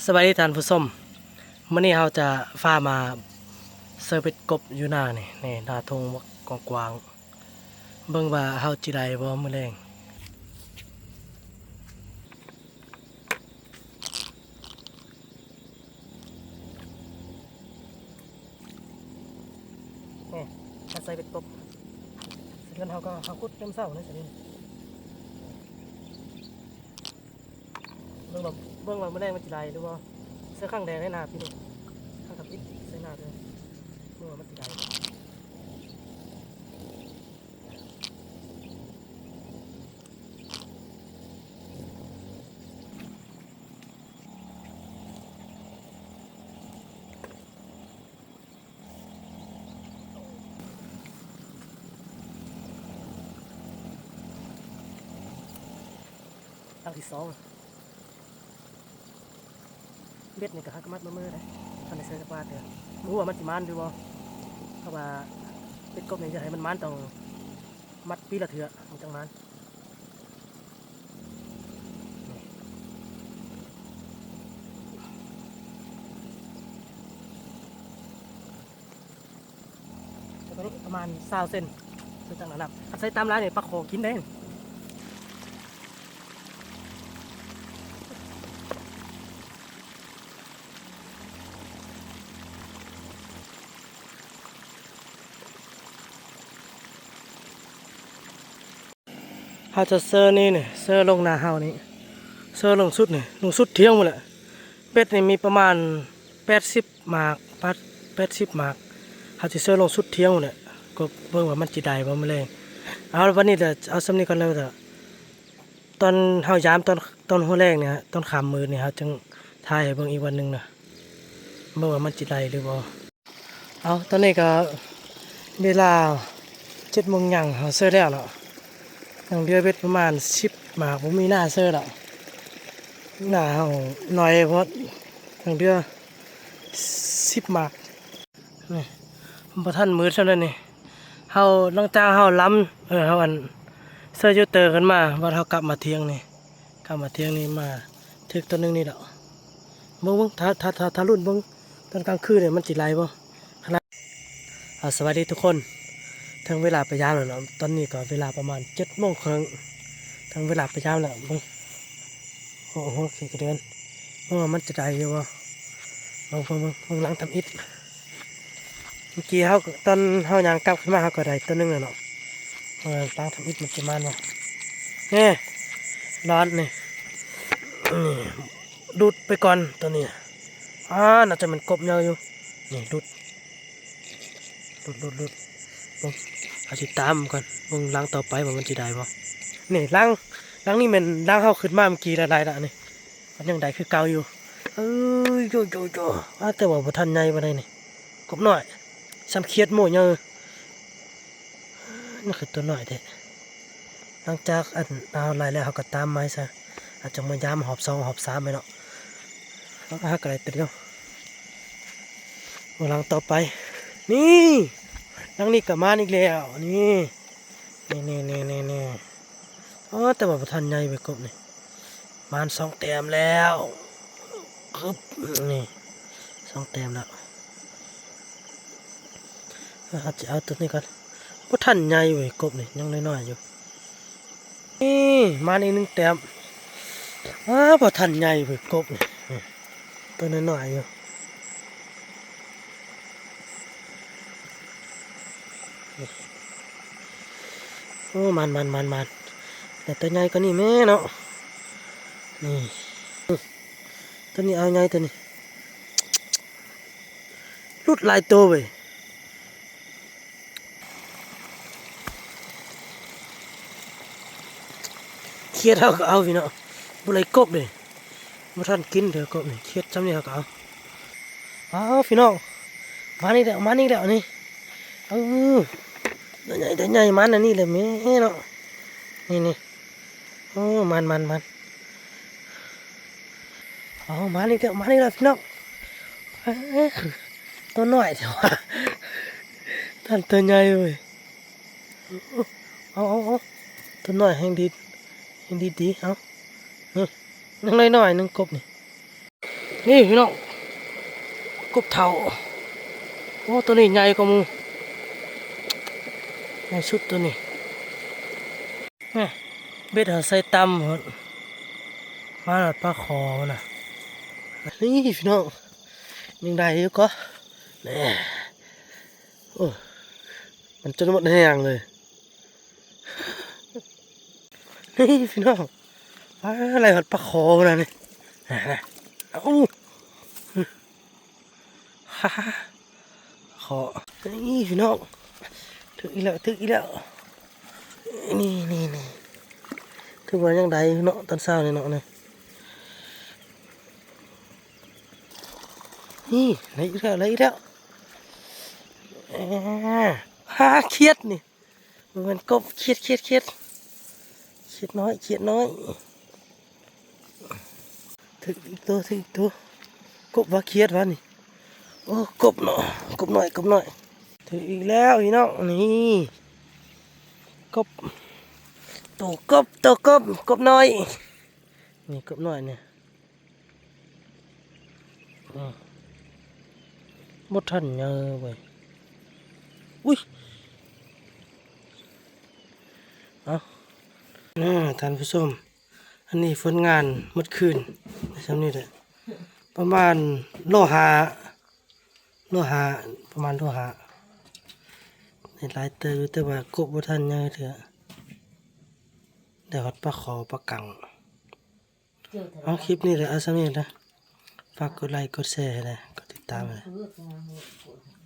ສະບາຍດີທ່ານຜູ້ຊົມ, ມື້ນີ້ເຮົາຈະພາມາເຊີເບັດກົບຢູ່ນານີ້ ນີ້ ນາທົ່ງກວ້າງໆ ເບິ່ງວ່າເຮົາຊິໄດ້ບໍ່ມື້ແລງ. ນີ້ ການໃສ່ເບັດກົບ ສະເດືອນເຮົາກໍ ເຮົາຂຸດຍາມເຊົ້າເດ້ ສະເດືອນ ເບິ່ງວ່າ ເບິ່ງວ່າມື້ແລງມັນຊິໄດ້ຫຼືບໍ່. ໃສ່ຄັ້ງແລກໃນນາປີນີ້ ຄັ້ງທຳອິດໃສ່ນາເດີ ເບິ່ງວ່າມັນຊິໄດ້. ຄັ້ງທີສອງ ເບັດນີ້ກໍຫາກະມັດມາເມີເດ້ ທັນໄດ້ໃສ່ຈັກບາດເທື່ອ. ບໍ່ຮູ້ວ່າມັນຊິໝານຫຼືບໍ່ ເພາະວ່າເບັດກົບນີ້ຢາກໃຫ້ມັນໝານ ຕ້ອງມັດປີລະເທື່ອ ມັນຈັ່ງໝານ. ປະມານຊາວເຊັນ ໃສ່ຕັງນ້ຳ ໃສ່ຕາມຫຼາຍນີ້ປາຄໍກິນໄດ້. ເຮົາຈະເຊີນີ້ ນີ້ ເຊີລົງນາເຮົານີ້ ເຊີລົງສຸດນີ້ ລົງສຸດຖຽງພຸ້ນແຫຼະ. ເບັດນີ້ມີປະມານແປດສິບໝາກ ປາດ ແປດສິບໝາກ. ເຮົາຈະເຊີລົງສຸດຖຽງພຸ້ນແຫຼະ ກໍເບິ່ງວ່າມັນຊິໄດ້ບໍ່ມື້ແລງ. ເອົາ ວັນນີ້ລະເອົາສ່ຳນີ້ກ່ອນເດີ. ຕອນເຮົາຢາມຕອນ ຕອນຫົວແລງນີ້ ຕອນຄ່ຳມືດນີ້ ເຮົາຈຶ່ງຖ່າຍໃຫ້ເບິ່ງອີກວັນໜຶ່ງນະ ເບິ່ງວ່າມັນຊິໄດ້ຫຼືບໍ່. ເອົາ ຕອນນີ້ກໍເວລາເຈັດໂມງຫຍັງ ເຮົາເຊີແລ້ວເນາະ ຍັງເຫຼືອເບັດປະມານສິບໝາກ ບໍ່ມີໜ້າເຊີແລ້ວ. ໜ້າເຮົາໜ້ອຍໂພດ ຍັງເຫຼືອສິບໝາກ. ນີ້ ບໍ່ທັນມືດຊ້ຳເດນີ້ ເຮົາ ຫຼັງຈາກເຮົາລຳ ເອີ ເຮົາອັນ ເຊີຢູ່ເຕີຂຶ້ນມາ ບາດເຮົາກັບມາຖຽງນີ້ ກັບມາຖຽງນີ້ ມາຖືກໂຕໜຶ່ງນີ້ດອກ. ເບິ່ງ ເບິ່ງ ຖ້າ ຖ້າ ຖ້າ ຖ້າລຸ້ນເບິ່ງຕອນກາງຄືນນີ້ມັນຊິໄດ້ບໍ່. ເອົາ ສະບາຍດີທຸກຄົນ ເຖິງເວລາໄປຢາມແລ້ວເນາະ. ຕອນນີ້ກໍເວລາປະມານເຈັດໂມງເຄິ່ງ ເຖິງເວລາໄປຢາມແລ້ວ. ເບິ່ງ ໂອ້ໂຫ ຂີ້ກະເດືອນ ເບິ່ງວ່າມັນຈະໄດ້ຢູ່ບໍ່. ເບິ່ງ ເບິ່ງ ເບິ່ງ ເບິ່ງຫຼັງທຳອິດ. ເມື່ອກີ້ເຮົາ ຕອນເຮົາຍ່າງກັບຂຶ້ນມາ ເຮົາກໍໄດ້ໂຕໜຶ່ງແລ້ວເນາະ. ເອີ ຫຼັງທຳອິດມັນຊິມາບໍ່. ນີ້ ລອດນີ້ ນີ້ ຫຼຸດໄປກ່ອນໂຕນີ້. ອາ ໜ້າຈະແມ່ນກົບໃຫຍ່ຢູ່. ນີ້ ຫຼຸດ ຫຼຸດ ຫຼຸດ ຫຼຸດ. ເບິ່ງ ເຮົາຊິຕາມກ່ອນ ເບິ່ງຫຼັງຕໍ່ໄປວ່າມັນຊິໄດ້ບໍ່. ນີ້ ຫຼັງ ຫຼັງນີ້ແມ່ນຫຼັງເຮົາຂຶ້ນມາເມື່ອກີ້ລະ ໄດ້ລະນີ້. ມັນຍັງໄດ້ຄືເກົ່າຢູ່. ເອີຍ ໂຈ ໂຈ ໂຈ ອາ ແຕ່ວ່າບໍ່ທັນໃຫຍ່ປານໃດນີ້. ກົບນ້ອຍ ສ່ຳຂຽດໂມໃຫຍ່. ມັນຄືຕົວນ້ອຍແທ້. ຫຼັງຈາກອັນເຮົາໄລ່ແລ້ວ ເຮົາກໍຕາມມາຊະ ອາດຈະມາຢາມຮອບສອງຮອບສາມແມ່ນເນາະ. ເຮົາກໍໄດ້ຕົວດຽວ. ເບິ່ງຫຼັງຕໍ່ໄປ. ນີ້ ຫຼັງນີ້ກໍມາອີກແລ້ວ. ນີ້ ນີ້ ນີ້ ນີ້ ນີ້ ນີ້. ອໍ ແຕ່ວ່າບໍ່ທັນໃຫຍ່ເວີຍ ກົບນີ້. ມານສອງແຕ້ມແລ້ວ. ຄຶບ ນີ້ ສອງແຕ້ມແລ້ວ. ເຮົາຈະເອົາຕົວນີ້ກ່ອນ. ບໍ່ທັນໃຫຍ່ເວີຍ ກົບນີ້ ຍັງນ້ອຍໆຢູ່. ນີ້ ມານອີກໜຶ່ງແຕ້ມ. ອາ ບໍ່ທັນໃຫຍ່ເວີຍ ກົບນີ້. ໂຕນ້ອຍໆຢູ່. ໂອ້ ມານ ມານ ມານ ມານ. ແຕ່ໂຕໃຫຍ່ກວ່ານີ້ແມ້ເນາະ. ນີ້ ໂຕນີ້ເອົາໃຫຍ່ ໂຕນີ້. ຫຼຸດຫຼາຍໂຕເວີຍ. ຂຽດເຮົາກໍເອົາພີ່ນ້ອງ. ບໍ່ໄດ້ກົບເດ້. ບໍ່ທັນກິນເທື່ອກົບນີ້. ຂຽດຊ່ຳນີ້ເຮົາກໍເອົາ. ອ້າວ ພີ່ນ້ອງ ມານີ້ແຫຼະ ມານີ້ແຫຼະນີ້. ເອີ ຕົວໃຫຍ່ ຕົວໃຫຍ່ ມາອັນນີ້ແຫຼະແມ່ເນາະ. ນີ້ ນີ້ ໂອ້ ມານ ມານ ມານ. ເອົາ ມານີ້ແຫຼະ ມານີ້ແຫຼະພີ່ນ້ອງ. ເອີ ຕົວນ້ອຍແທ້ວ່າ. ທ່ານຕົວໃຫຍ່ເວີຍ. ເອົາ ເອົາ ເອົາ ຕົວນ້ອຍແຮງດີ ແຮງດີໆ. ເອົາ ນີ້ ຍັງນ້ອຍໆໜຶ່ງກົບນີ້. ນີ້ພີ່ນ້ອງ ກົບເຖົ້າ. ໂອ້ ໂຕນີ້ໃຫຍ່ກວ່າໝູ່ ໃຫຍ່ສຸດໂຕນີ້. ແມ່ ເບັດເຮົາໃສ່ຕ່ຳພຸ້ນ ມາຮອດປາຄໍນະ. ນີ້ພີ່ນ້ອງ ຍັງໄດ້ຢູ່ກໍ ແນ່ ໂອ້ ມັນຈົນໝົດແຮງເລີຍ. ນີ້ພີ່ນ້ອງ ປາໄຫຼຮອດປາຄໍນະນີ້ ນະ ນະ ເອົາ ຮາ ຂໍ ນີ້ພີ່ນ້ອງ ຖືກອີກແລ້ວ ຖືກອີກແລ້ວ ນີ້ ນີ້ ນີ້ ຖືວ່າຍັງໄດ້ຢູ່ເນາະ ຕອນເຊົ້ານີ້ເນາະ ນີ້ ນີ້ ໄດ້ອີກແລ້ວ ໄດ້ອີກແລ້ວ ອາ ຮາ ຂຽດນີ້. ບໍ່ແມ່ນກົບ ຂຽດ ຂຽດ ຂຽດ ຂຽດນ້ອຍ ຂຽດນ້ອຍ ຖືກອີກໂຕ ຖືກອີກໂຕ ກົບຫວາ ຂຽດຫວານີ້. ໂອ້ ກົບເນາະ ກົບນ້ອຍ ກົບນ້ອຍ ຖືກອີກແລ້ວພີ່ນ້ອງ. ນີ້ ກົບ ໂຕກົບ ໂຕກົບ ກົບນ້ອຍ ນີ້ ກົບນ້ອຍນີ້. ອືມ ບໍ່ທັນໃຫຍ່ເວີຍ ອຸ້ຍ ເອົ້າ ອາ ທ່ານຜູ້ຊົມ ອັນນີ້ຜົນງານໝົດຄືນ ສ່ຳນີ້ແຫຼະ ປະມານໂລຫ້າ ໂລຫ້າ ປະມານໂລຫ້າ ໄດ້ຫຼາຍເຕີບຢູ່ ແຕ່ວ່າກົບບໍ່ທັນໃຫຍ່ເທື່ອ ໄດ້ຮອດປາຄໍປາກັງ. ເອົາ ຄລິບນີ້ແຫຼະ ເອົາສ່ຳນີ້ແຫຼະ ຝາກກົດໄລກົດແຊໃຫ້ແດ່ ກົດຕິດຕາມໃຫ້ແດ່.